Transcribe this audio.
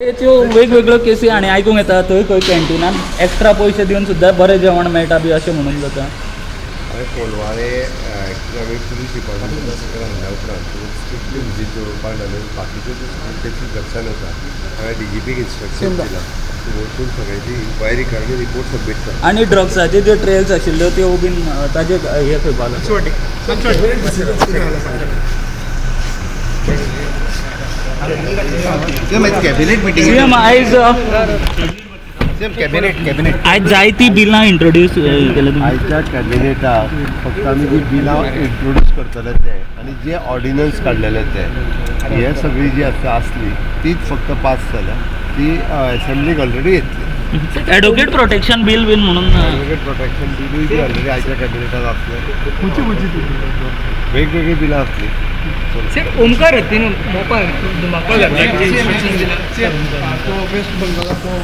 त्यो वेगवेगळ्यो केसी आनी आयकूंक येता थंय खंय कॅन्टिनान एक्स्ट्रा पयशे दिवन सुद्दां बरें जेवण मेळटा बी अशें म्हणून जाता. हांवें कोलवाळे एक्चुली आमी पुलीस डिपार्टमेंट सकयल हाडल्या उपरांत स्ट्रिक्टली विजीट दवरपाक लागले. बाकीच्यो ज्यो केसीस लक्षान येता, हांवें डी जी पीक इन्स्ट्रक्शन दिलां, तूं वचून सगळ्याची इन्क्वायरी कर आनी रिपोर्ट सबमीट कर. आनी ड्रग्साचे ज्यो ट्रेल्स आशिल्ल्यो त्यो बीन ताजे हे खंय पावला? Cabinet meeting. सीएम, आयज कॅबिनेट कॅबिनेट. आयज जायतीं बिलां इंट्रोड्यूस केल्या तुमी. आयच्या कॅबिनेटाक फक्त आमी जी बिलां इंट्रोड्यूस करतले ते आनी जे ऑर्डिनन्स काडलेले ते, हे सगळी जी आतां आसली तीच फक्त पास जाल्या. ती एसेंब्लीक ऑलरेडी येतली. एडवोकेट प्रोटेक्शन बील बीन म्हणून ॲडवोकेट प्रोटेक्शन बिलूय बी ऑलरेडी आयच्या कॅबिनेटात आसले. वेगवेगळी बिलां आसली. सर, ओमकार हत्तीन मोपा धुमाकूळ घातला. तो वेस्ट बंगालाचो.